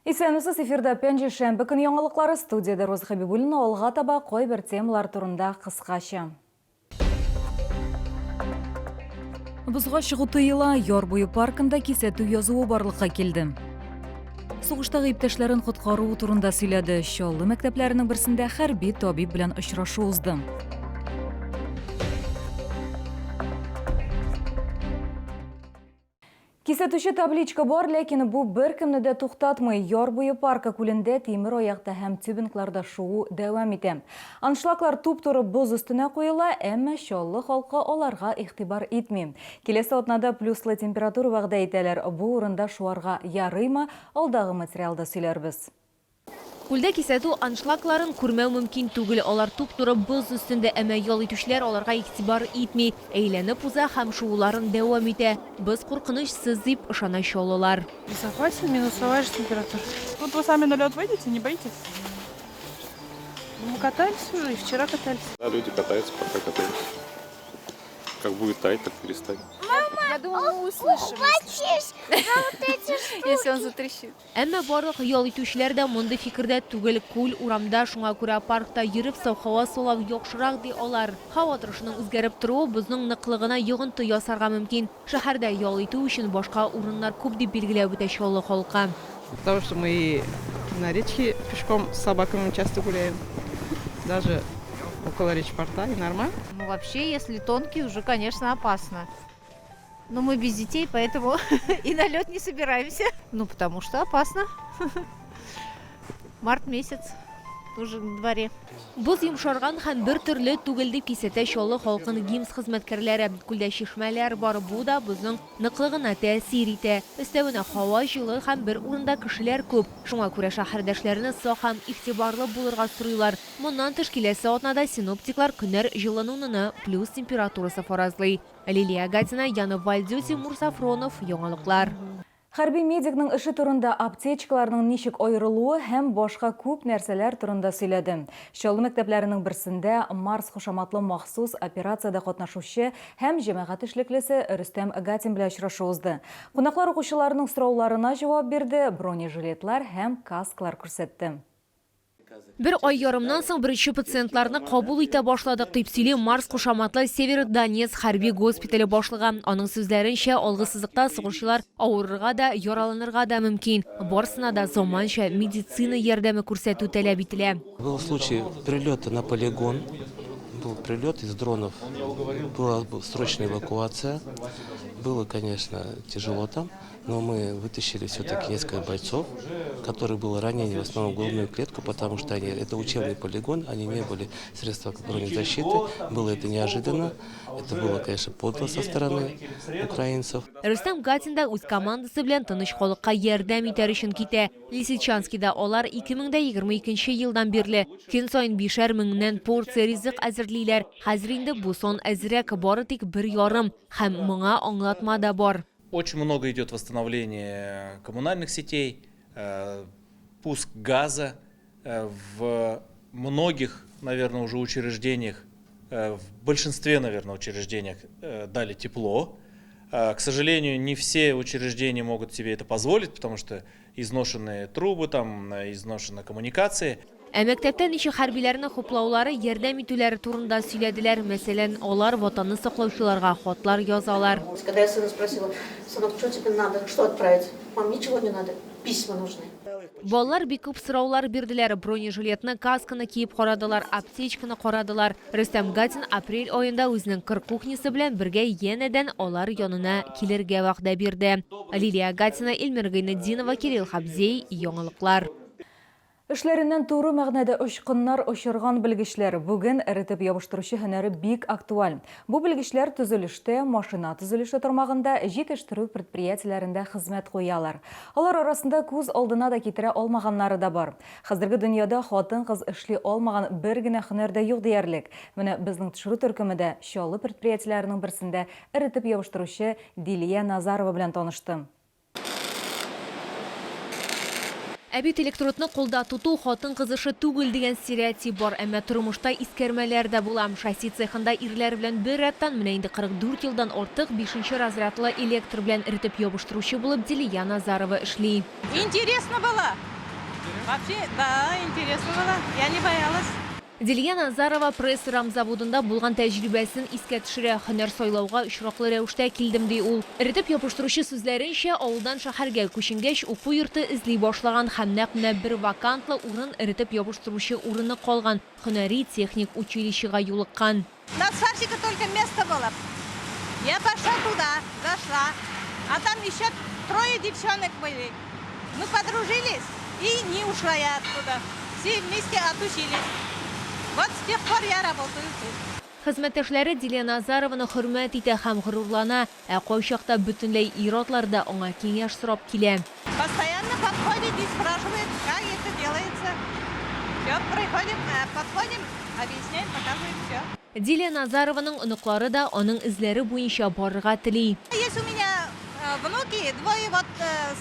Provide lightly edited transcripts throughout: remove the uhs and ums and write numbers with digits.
Исәнмесез, эфирда Пәнҗешәмбе көн яңалыклары, студиядә Роза Хәбибуллина, алга таба кайбер темалар турында кыскача. Бозга чыгу тыела, яр буе паркында кисәтү язуы барлыкка килде. Сугыштагы иптәшләрен коткаруы турында сөйләде. Чаллы мәктәпләренең берсендә хәрби табиб белән очрашу узды. Кисәтүче табличка бар, ләкин бу беркемне дә туктатмый. Яр буе паркы күлендә тимер аякта һәм тюбингларда шуу дәвам итә. Аншлаглар туп-туры боз өстенә куела, әмма Чаллы халкы аларга игътибар итми. Киләсе атнада плюслы температура вәгъдә итәләр. Бу урында шуарга ярыймы, алдагы материалда сөйләрбез. Күлдә кисәтү аншлагларын күрмәү мөмкин түгел, алар туп-туры боз өстендә, әмма ял итүчеләр аларга игътибар итми, әйләнеп уза һәм шууларын дәвам итә. Боз куркынычсыз, дип ышана чаллылар. Безопасен, минусовая же температура. Вот вы сами на лед выйдете, не боитесь? Мы катались уже, и вчера катались. Да, люди катаются, пока катаются. Как будет таять, так перестанет. Я думаю, мы услышим, если он затрещит. Әмма барлык ял итүчеләр дә мондый фикердә түгел. Күл, урамда, шуңа күрә паркта йөреп, саф һава сулау яхшырак, ди алар. Һава торышының үзгәреп торуы бозның ныклыгына йогынты ясарга мөмкин. Шәһәрдә ял итү өчен башка урыннар күп, дип билгеләп үтә Чаллы халкы. Потому что мы и на речке пешком с собаками часто гуляем. Даже около речпорта и нормально. Ну вообще, если тонкий, уже, конечно, опасно. Но мы без детей, поэтому и на лед не собираемся. Ну, потому что опасно. Март месяц уже на дворе. Боз йомшарган һәм бер төрле түгел, дип кисәтә Чаллы халкын ГИМС хезмәткәрләре. Күлдә чишмәләр бар, бу да бозның ныклыгына тәэсир итә. Өстәвенә, һава җылы һәм бер урында кешеләр күп. Шуңа күрә шәһәрдәшләрне сак һәм игътибарлы булырга сорыйлар. Моннан тыш, киләсе атнада синоптиклар көннәр җылынуныны плюс температурасы фаразлый. Лилия Гатина, Яна Вальдё, Тимур Сафронов, Яңалыклар. Хәрби медикның эше турында, аптечкаларның ничек аерылуы һәм башка күп нәрсәләр турында сөйләде. Чаллы мәктәпләренең берсендә Марс кушаматлы махсус операциядә катнашучы һәм җәмәгать эшлеклесе Рөстәм Гатин белән очрашу узды. Кунаклар укучыларның сорауларына җавап бирде, бронежилетлар һәм каскалар күрсәтте. Бер ай ярымнан соң беренче пациентларны кабул итә башладык, дип сөйли Марс кушаматлы Северодонецк хәрби госпитале башлыгы. Аның сүзләренчә, алгы сызыкта сугышчылар авырырга да, яраланырга да мөмкин. Барысына да заманча медицина ярдәме күрсәтү таләп ителә. Был случай прилета на полигон. Был прилет из дронов. Была срочная эвакуация. Было, конечно, тяжело там. Но мы вытащили все-таки несколько бойцов, которые было ранение в основном в грудную клетку, потому что они, это учебный полигон, они не были средства бронезащиты. Было это неожиданно. Это было, конечно, подло со стороны украинцев. Рөстәм Гатин да үз командасы белән тыныч халыкка ярдәм итәр өчен китә. Лисичанскида алар 2022 елдан бирле көн саен бишәр меңнән порция ризык әзерлиләр. Хәзер инде бу сан әзрәк, бары тик бер ярым. Һәм моңа аңлатма да бар. Очень много идет восстановление коммунальных сетей, э, пуск газа э, в многих, наверное, уже учреждениях, э, в большинстве, наверное, учреждениях дали тепло. К сожалению, не все учреждения могут себе это позволить, потому что изношенные трубы, там изношены коммуникации. Ә мәктәптә ничек хәрбиләрне хуплаулары, ярдәм итүләре турында сөйләделәр. Мәсәлән, алар Ватанны саклаучыларга хатлар язалар. Когда я сына спросила, сынок, что тебе надо, что отправить? Мам, ничего не надо, письма нужны. Балалар бик күп сораулар бирделәр, бронежилетны, касканы киеп карадылар, аптечканы карадылар. Рөстәм Гатин апрель аенда үзенең кыр кухнясы белән бергә янәдән алар янына килергә вәгъдә бирде. Лилия Гатина, Эльмира Гайнетдинова, Кирилл Хабзей, Яңалыклар. Эшләреннән туры мәгънәдә очкыннар очырган белгечләр. Бүген эретеп ябыштыручы һөнәре бик актуаль. Бу белгечләр төзелештә, машина төзелеше тармагында, җитештерү предприятиеләрендә хезмәт куялар. Алар арасында күз алдына да китерә алмаганнары да бар. Хәзерге дөньяда хатын-кыз эшли алмаган бер генә һөнәр дә юк диярлек. Менә безнең төшерү төркеме дә Чаллы предприятиеләренең берсендә эретеп ябыштыручы Дилия Назарова белән танышты. Ә бит электродны кулда тоту хатын-кыз эше түгел дигән стереотип бар. Әмма тормышта искәрмәләр дә була. Шасси цехында ирләр белән беррәттән менә инде 44 елдан артык бишенче разрядлы электр белән эретеп ябыштыручы булып Дилия Назарова эшли. Интересно было. Вообще, да, интересно было. Я не боялась. Дилия Назарова пресс-рам заводында булган тәҗрибәсен искә төшерә. Һөнәр сайлауга очраклы рәвештә килдем, ди ул. Эретеп ябыштыручы сүзләренчә, авылдан шәһәргә күченгәч, уку йорты эзли башлаган һәм нәкъ менә бер вакантлы урын эретеп ябыштыручы урыны калган һөнәри техник училищега юлыккан. На сварщика только место было. Я пошла туда, зашла. А там еще трое девчонок были. Мы подружились, и не ушла я оттуда. Все вместе отучились. Вот с тех пор я работаю тут. Хезмәттәшләре Дилия Назарованы хөрмәт итә һәм горурлана, ә кайчакта бөтенләй ир-атлар да аңа киңәш сорап килә. Постоянно подходит и спрашивает, как это делается. Все, приходим, подходим, объясняем, показываем все. Дилия Назарованың оныклары да аның эзләре буенча барырга тели. Есть у меня внуки, двое вот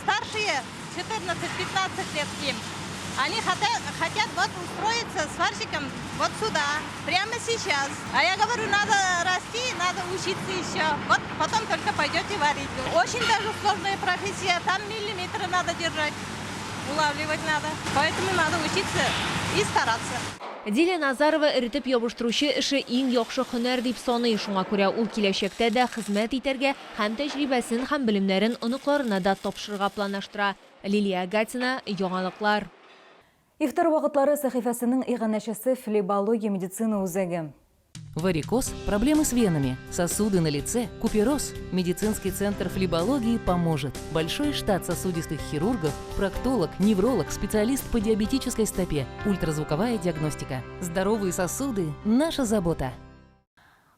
старшие, 14-15 лет им. Они хотят вот устроиться сварщиком вот сюда, прямо сейчас. А я говорю, надо расти, надо учиться еще. Вот потом только пойдете варить. Очень даже сложная профессия, там миллиметры надо держать, улавливать надо. Поэтому надо учиться и стараться. Дилия Назарова эретеп ябыштыручы эше иң яхшы һөнәр дип саный. Шуңа күрә ул киләчәктә дә хезмәт итәргә һәм тәҗрибәсен һәм белемнәрен оныкларына да тапшырырга планлаштыра. Лилия Гатина, Яңалыклар. Ифтар вакытлары сәхифәсенең иганәчесе Флебология медицина үзәге. Варикоз, проблемы с венами, сосуды на лице, купероз. Медицинский центр флебологии поможет. Большой штат сосудистых хирургов, проктолог, невролог, специалист по диабетической стопе, ультразвуковая диагностика. Здоровые сосуды – наша забота.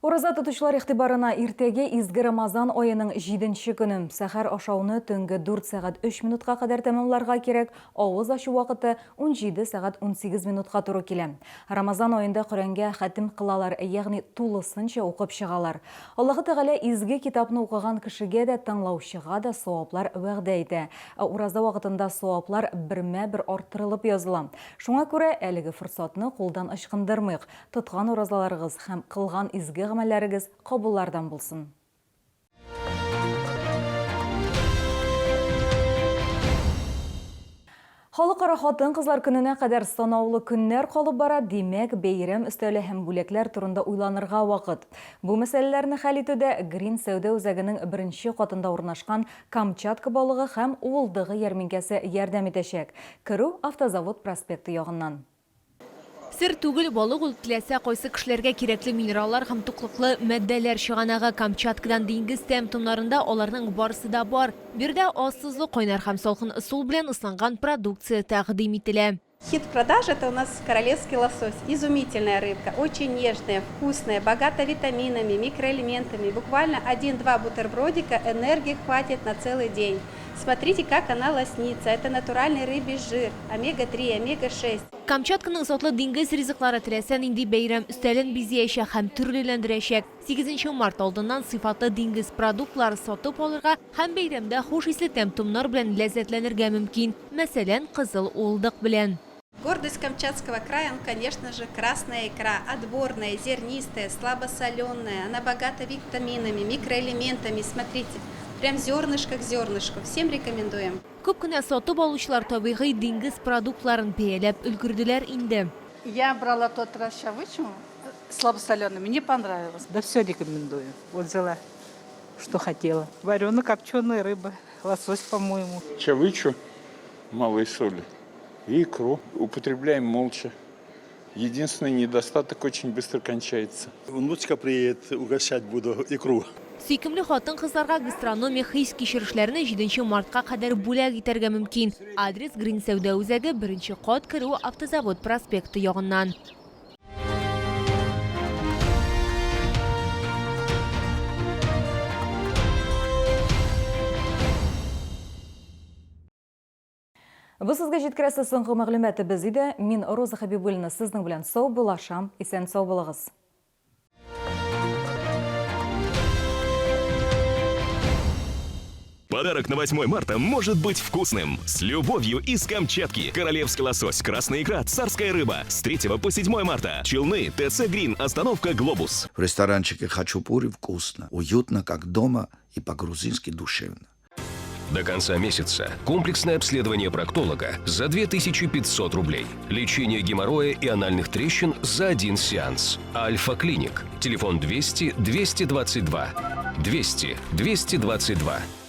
Ураза тотучылар игътибарына иртәгә изге Рамазан аеның 7 көне. Сәхәр ашауны төнге 4 сәгать 3 минутка кадәр тәмамларга кирәк. Авыз ачу вакыты 17 сәгать 18 минутка туры килә. Рамазан аенда Коръәнгә хәтем кылалар, ягъни тулысынча укып чыгалар. Аллаһы Тәгалә изге китапны укыган кешегә дә, тыңлаучыга да саваплар вәгъдә итә. Ә ураза вакытында саваплар бермә-бер арттырылып языла. Шуңа күрә әлеге форсатны кулдан ычкындырмыйк. Тоткан уразаларыгыз һәм кылган изге гамәлләрегез кабуллардан булсын. Халыкара хатын-кызлар көненә кадәр санаулы көннәр калып бара, димәк, бәйрәм өстәле һәм бүләкләр турында уйланырга вакыт. Бу мәсьәләләрне хәл итүдә Грин сәүдә үзәгенең беренче катында урнашкан Камчатка балыгы һәм уылдыгы ярминкәсе ярдәм итәчәк. Керү Автозавод проспекты ягыннан. Сер түгел, балык ул теләсә кайсы кешеләргә кирәкле минераллар һәм туклыклы матдәләр чыганагы. Камчаткадан диңгез тәм-томнарында аларның барысы да бар. Биредә аз тозлы, кайнар һәм салкын ысул белән ысланган продукция тәкъдим ителә. Хит продаж это у нас королевский лосось. Изумительная рыбка, очень нежная, вкусная, богата витаминами, микроэлементами. Буквально один-два бутербродика энергии хватит на целый день. Смотрите, как она лоснится. Это натуральный рыбий жир, омега-3, омега-6. Камчатканың затлы диңгез ризыклары теләсә нинди бәйрәм өстәлен бизәячәк һәм төрлеләндерәчәк. 8 март алдыннан сыйфатлы диңгез продуктлары сатып алырга һәм бәйрәмдә хуш исле тәм-томнар белән ләззәтләнергә мөмкин. Мәсәлән, кызыл уылдык белән. Гордость Камчатского края, он, конечно же, красная икра, отборная, зернистая, слабосоленая. Она богата витаминами, микроэлементами. Смотрите, прям зернышко к зернышку. Всем рекомендуем. Күп кенә сатып алучылар табигый диңгез продуктларын бәяләп өлгерделәр инде. Я брала тот раз чавычу слабосоленый, мне понравилось. Да все рекомендую. Вот взяла, что хотела. Варено-копченая рыба, лосось, по-моему. Чавычу малой соли и икру. Употребляем молча. Единственный недостаток очень быстро кончается. Внучка приедет, угощать буду икру. Сөйкемле хатын-кызларга гастрономик хис-кичерешләрне 7 мартка кадәр бүләк итәргә мөмкин. Адрес Грин сәүдә үзәге, беренче кат керү Автозавод проспекты ягыннан. Бу сезгә җиткерәсе соңгы мәгълүматыбыз иде. Мин Роза Хәбибуллина сезнең белән сау булашам. Исән сау булыгыз. Подарок на 8 марта может быть вкусным. С любовью из Камчатки. Королевский лосось, красная икра, царская рыба. С 3 по 7 марта. Челны, ТЦ Грин, остановка Глобус. В ресторанчике хачапури вкусно, уютно, как дома и по-грузински душевно. До конца месяца комплексное обследование проктолога за 2500 рублей. Лечение геморроя и анальных трещин за один сеанс. Альфа Клиник. Телефон 200 222. 200 222.